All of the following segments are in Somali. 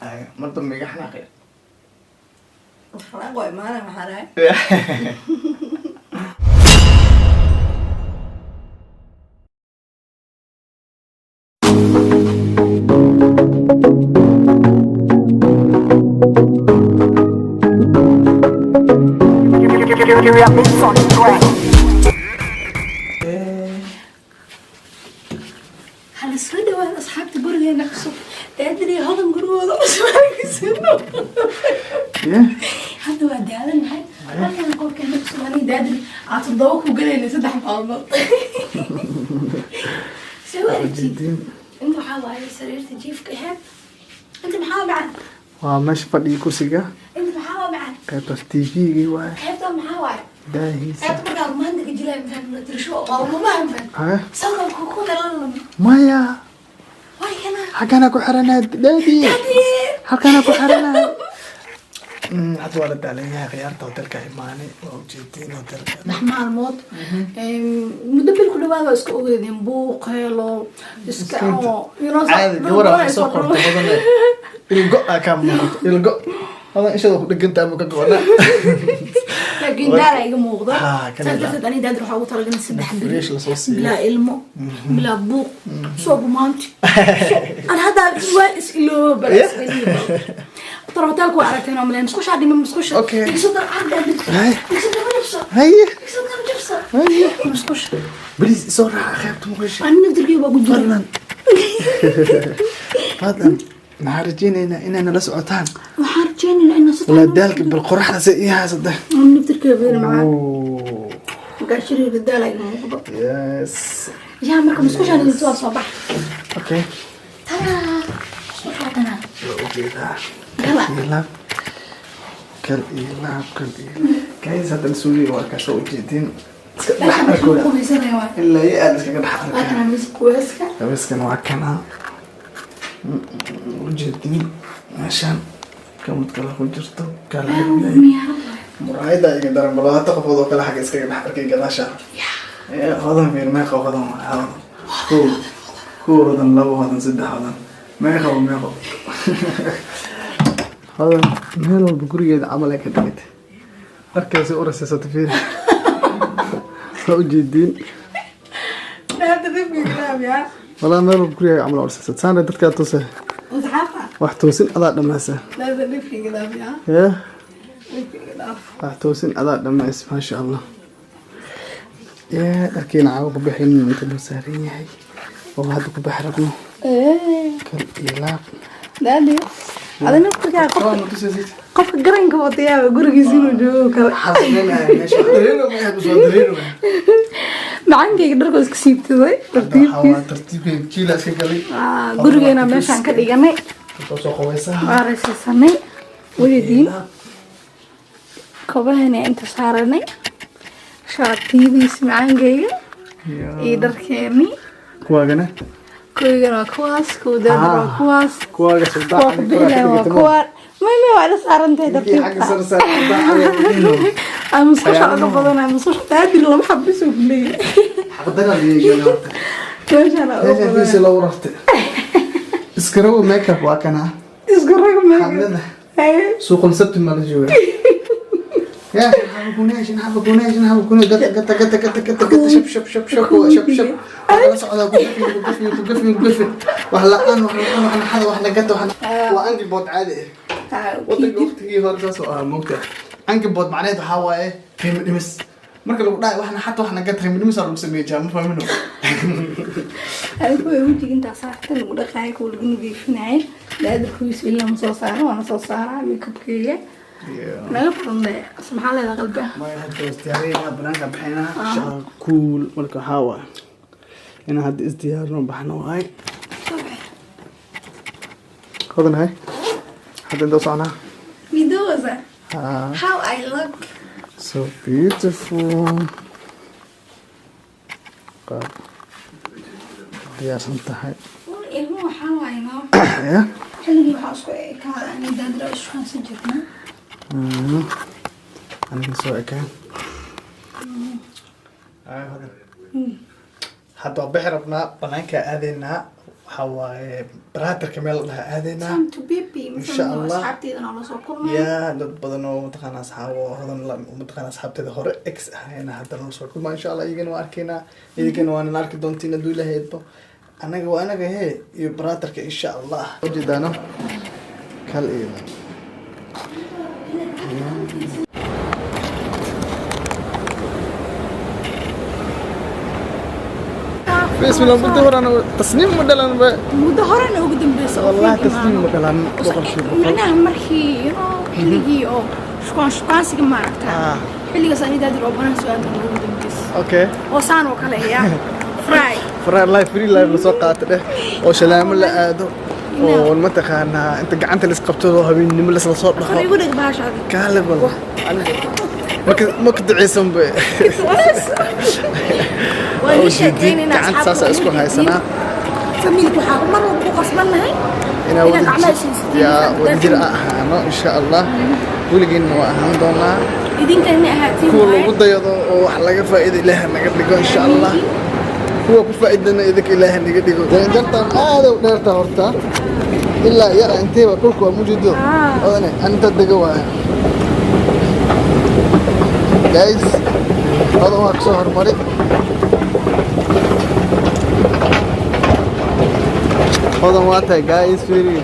Ay, mar dambe iga xanaaqay. Xanaaq waa imaanaya, maxaa dhahay? Hala soo dhawaada asxaabta, gurigeena cusub, Daadiriyo Hodan gurigooda cusub arkaysano. Hadda waa daalanahay. Halkan qolkeena cusub, aniga Daadiri aa 7 ku galayna 3 maalmood. Soo aragtid, inta waxaa waaye sariirta jiifka ahayd. Inta maxaa macan? Waa meesha fadhiga, kursiga. Inta maxaa waa macan? Qaybtaas TV-gii waaye. Qaybta maxaa waaye? Daahiisa. Qaybta markaa romantic jilaa mafaham tirsho waa ma faham. Haye. Salkan ku dalalama. Maya. Way kana. Xaggana ku xiranahay, daddy. Halkana ku xiranahay. Hadda waa la daalan yahay khiyaarta. Hotelka imaanay, waa ujeediin hotelka. 6 maalmood, muddo bil ku dhawaad waa iska ogeedeen buuq heelo iska oo Caadi gabar waxay soo qortay hodane ilgo aa kaa muuqato, ilgo hodan ishada ku dheganta ama ka go'na. Laakiin daala iga muuqda. Ha, kan saas darteed aniga Daadir waxaa ugu talagalay 3 beri Fresh lasoo siiyo. Bilaa ilmo, bilaa buuq, so romantic. An hadda waa is ilooba bal tara hotelku waa aragteen oo maleen musqushaa dhima musqusha. Igsoo dar carda. Hay. Igsoo dar jabsa. Haye. Igsoo dar jabsa. Haye. Musqusha. Please, soo raaca qaybta muqdisho. Ani naftirkeyga waa ku jira. Fadlan, fadlan, maxaan rajeynaynaa inay nala socotaan. Waxaan rajeynaynaa inaan si Walaa daalka bal qoraxda se ii haysata. Ani naftirkeyga beena macaan. Markaa shiriira daala iga muuqdo. Yes. Yaa marka musqushaan idin soo bax. Okay. Tada, musqusha wadanaa. Waa ujeedaa. Gala. Iyo laab, kal iyo laab, kal iyo guys, hadda suuliga waa kaasoo ujeedin iska dhex meesha arkooya. Qubaysanaya waay. Ilaa iyo aad iskaga dhex waa arkaya. Kana mis qubayska. Habiskan waa kana ujeedin meeshaan kamid kale ku jirto kala. Muraayada iga daran balaata qofood oo kale xagga iskaga dhex arkay gadaasha. Hodan fiir, meeqa hodan waa hodan? Kow, kow hodan, labo hodan, saddex hodan, meeqa waa meeqo hodan? Meel walba gurigeeda camal ay ka dhigatay. Dharkaasi u rasaysata fiir, waa ujeediin. Hadda dhibkiilaab yaa. Walaa meel walba gurigaaga camal u rasaysata saana dadkaa tusa. Asxaabta. Wax toosin adaa dhamaysa. Hadda dhibkiilaab yaa. Yee. Dhibkiilaab. Wax toosin adaa dhamays, maasha Allah. Yee, dharkiina caawa ku bixin inta loo saaran yahay oo hadda ku bixi rabno. Kal iyo laab. Daadi, ada naftirkaa qofka qofka garanka watayaaba gurigiisa inuu joogo kale. Macankayga dharkoo iska siibtaday tartiibkiis. Tartiibkay jiila iska galay. Gurigeena meeshaan ka dhiganay. Soo qaweysaha. Waa rasaysanay welidiin, kobahani inta saaranay, shaatiyadiisa macaankayga iyo dharkeeni. Kuwaagana? Kuwigana waa kuwaas, kuwa Daadar waa kuwaas. Kuwaaga. Kuwa ku bixilaya waa kuwaan. May waa ila saarantahay. Xagga Tartiibta sare saaran. Aan musqusha uga badanaa, musqusha Daadir lama xabiso ku leeyahay. Xaqdara liiga horta. Meeshaan uga meeshaan badanaa. fiisi loogu rartay iskarawo makeup waa kana. Isku rag meesha. Xadlada suuqul sabti ma la jooga ya xaba kuneesh, xaba kuneesh, gata gata gata gata gata gata, shab shab shab shab shab shab, wax la socdaa ku gafin, ku gafin, ku gafin, ku gafin, wax la'aan, wax la'aan, wax naxada, wax lagata, wax waa angibood caadi ah. Wadanka waqtigii hore saas oo ahaa moogta. Angibood macnaheed waxaa waaye qiimo dhimis. Marka lagu dhahay waxna xata waxna gata, qiimo dhimis aa lagu sameeyey jaa, ma fahmino. Anigu waa wejiga intaa saarta lagu dhaqaayo, kuwa lagu nadiifinaayo. Daadir kuwiis ilaa ma soo saaro, waana soo saaraa makeupkeyga naga badan de. Maxaa leedahay qalbi ah? Maya, hadda isdiyaarinaynaa, banaanka bixinaa insha Allah. Cool. Marka waxaa waaye inaan hadda isdiyaarino, baxno waay. Soo bixi. Hodan, hay, hadda inta u soconaa. Midoza. Ah, how I look? So beautiful. Qaab diyaarsan tahay. Ilmo waxaa waaye no. Ya. Xilligii waxaa isku ekaada ani Daadira ishukaansan jirnaa. Aniga soo ekaan. Ay, hodan, hadda waa bixi rabnaa, banaanka aadaynaa. Waxaa waaye baraatirka meel la dhaha aadaynaa. Time to baby. Insha Allah. Asxaabteedana la soo kulmay. Ya, dad badan oo mataqaana asxaab oo Hodan mataqaana asxaabteeda hore ex ahayna haddana la soo kulmaa, insha Allah. Iyagana waa arkaynaa, idinkana waa arki doontiin hadduu Ilaahay idmo. Anaga waa anaga he iyo brotherka, insha Allah. Ujeedaano kal iyo bismillah. Muddo horena Tasniim ma dhalan ba. Muddo horena ugu dambeysa oo Wallahi fiil Tasniim ma imaano. dhalan, 100%. Macnaha markii xilligii oo shukaan shukaansiga maaragta, xilligaas ani Daadir oo banaan soo aadan ugu dambeysa oo saan oo kale ya fry free life, free life lasoo qaato dheh, oo shalaamo la aado, oo mataqaanaa inta gacanta la isqabtado, habeennimo lasla soo kor dhaqo. Igu dheg bahashaadi. Kaale bal, maka maka duceysan ba. Waa ii sheekeynayna. Gacanta saasaa isku haysanaa. Familka waxaa mar walba ku qasbannahay inaa inaad wada gacmaha siisatiin. Yaa wadajir a ahaano, insha Allah. Weligeena waa ahaan doonaa. Idinkana ahaatiin Kuwa waaye. lagu dayado oo wax laga faa'iido Ilaaha naga dhigo, insha Allah. Kuwa ku faa'iidana idinka Ilaaha naga dhigo. Jaranjartan aad u dheerta horta, ilaa yara inteeba dhulka waa mujido. Odane anta dega waaya, guys. Hodan waa kasoo hormari. Hodan waa tahay, guys, fiiri.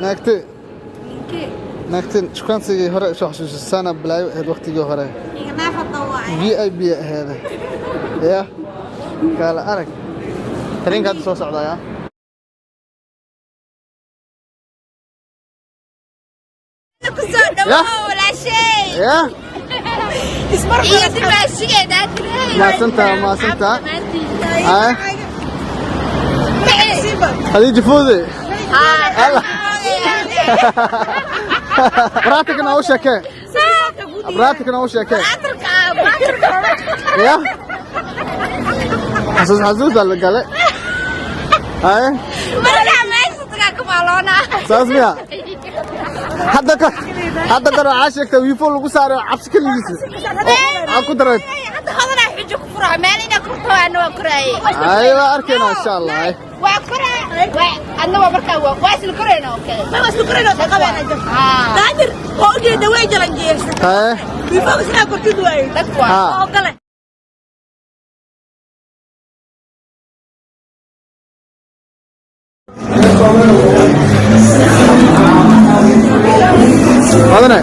Naagte naagte shukaansigii hore soo xasuusisana balaayo ahayd waqtigii hore. VIP ahayd ya kaala arag. Tareenka hadda soo socdaya. Kusoo dhawow, walaashay. Ya. Iyo dimaashigeeda. Mahadsantaha, mahadsantaha. Ay. Khadiija Fuude. Allah. Braatikana u sheekee. Braatikana u sheekee. Ya. Xasuus xasuusa la gale. Ay. Saas miya? Hadda kor waxaa sheegtay wiifo lagu saaray cabsi keligiisa. Aan ku daray. Ay, waa arkaynaa, insha Allah. Ay. Waa koraa, adna waa markaa waa isla korayna, okay. Ma isku korayno, shaqabeena Daadir oo ujeeda way jalanjeeyay. Haye. Wiifo isna kortid waay. Dadku waa Ha. Oo kale. Hodane.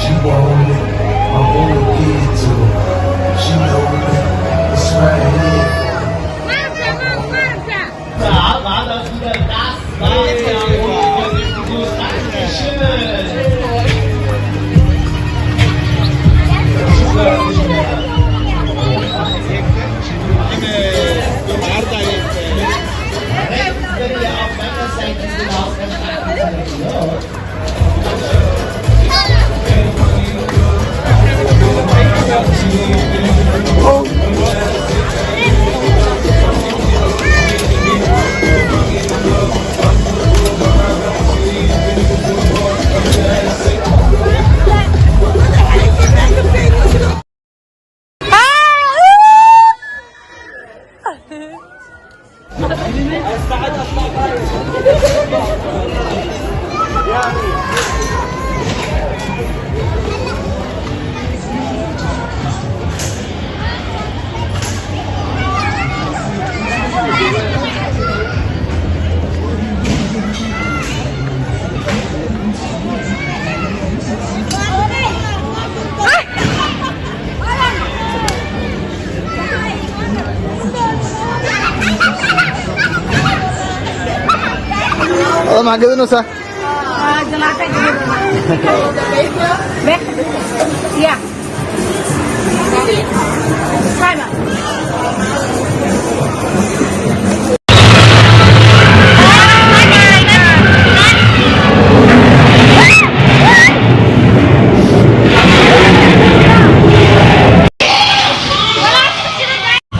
She want it, I wanna get to her. She know me, it's right here. Hodan, maxaa gadinaysaa? Yeah. Timer.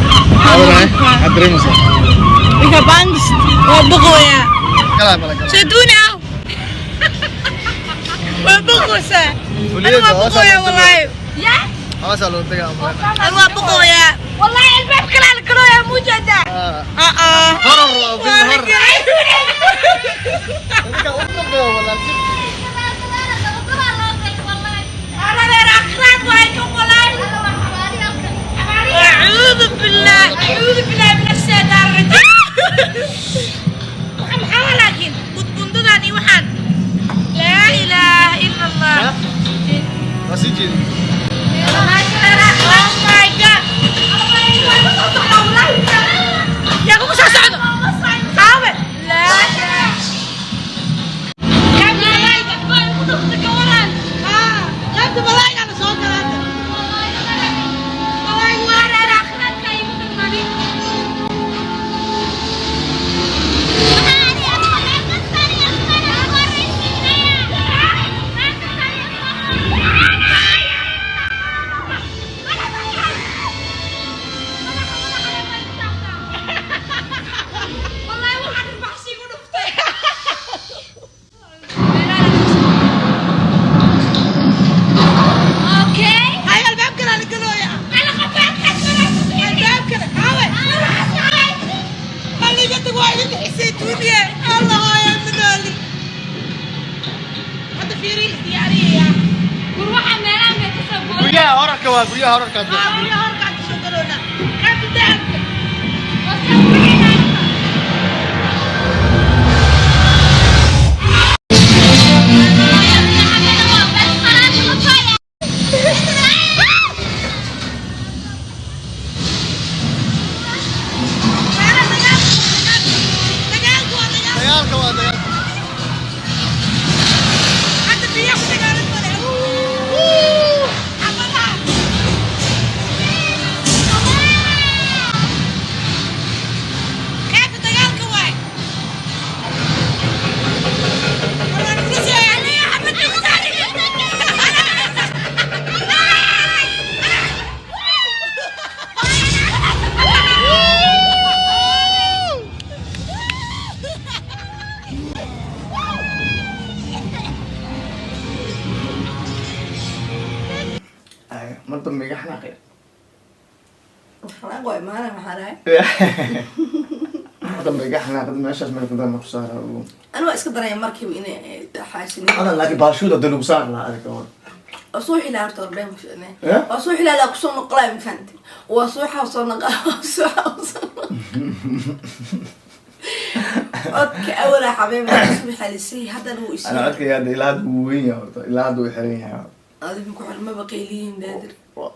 Maxaad dareemaysaa? Wiga bangst waa boqoyaa. Kalaa mala galaa. Saytuuni ah. Waa boqoysaa. Ani waa boqoyaa wallaahi. Hoosaa loo tagaa umaleynaa. Ani waa boqoyaa. والله الباب كلها الكروية مو جدا. Aa. Horror waa film Waa la horror. gelay. Dadka u dambeeya walaa jib. أعوذ بالله، أعوذ بالله من الشيطان الرجيم. Waxaan maxaa laakiin budbundadani waxaan laa ilaaha ila Allah. Waa sii jeedi. Oh my God. Yaa kugu soo socdo. Aabe. Laa ilaaha. Qaybta malaayga na soo galaata. Hay albaabka la galooya. Albaabka aawe. Halliga tag waa idin bixisay duuniye. Allah hooyo minooli. Hadda fiiri isdiyaariyaya. Guryaha horarka waa guryaha horarka. Guryaha horkaan kasoo galoona. Qaybta dahabka. Dagaalku waa dagaal. Dagaalka waa dagaalka. Hadda biyo ku dagaalan male. Xabadaha. Qaybta dagaalka waay. Waraan kula soo celiyay, xabadda ku saaray. Ay, mar dambe iga xanaaqay. Xanaaq waa imaanaya, maxaa dhahay? Mar dambe iga xanaaqay, meeshaas meel badan ku saara. Ani waa iska daraya markiiba inay xaasinin. Adan laakiin baashuud hadii lagu saari lahaa adiga hor. Waa soo xilaa horta hordhay ma fiicnay. Eh? Waa soo xilaa laa kusoo noqolaa, ma fahanti? Waa soo xaa soo noqo, waa soo xaa soo noqo. Codka awalaa xabeeba subaxa lisay, haddana wuu Ana isii. Codkayga hadda ilaa hadda wuu weyn yahay horta, ilaa hadda wuu xiran yahay. Adiga ku xir maba qayliyin daadir.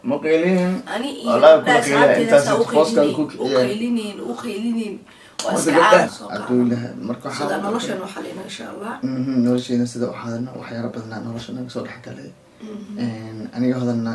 Ma qeylin. Ani iyo Wallaahi kula gabdhaha qeylaya, asxaabteeda intaas saa u booskan ku qaylinin, u kiciyay. qaylinin, u qaylinin. Waa Horta iska gabdhaha caadi soo qaada. Cabdullahi marka waxaa Sida noloshan u xalino insha Allah. Nolosheena sida u xaadano, waxyaalo badanaa nolosha naga soo dhex galay. Aniga hodanna.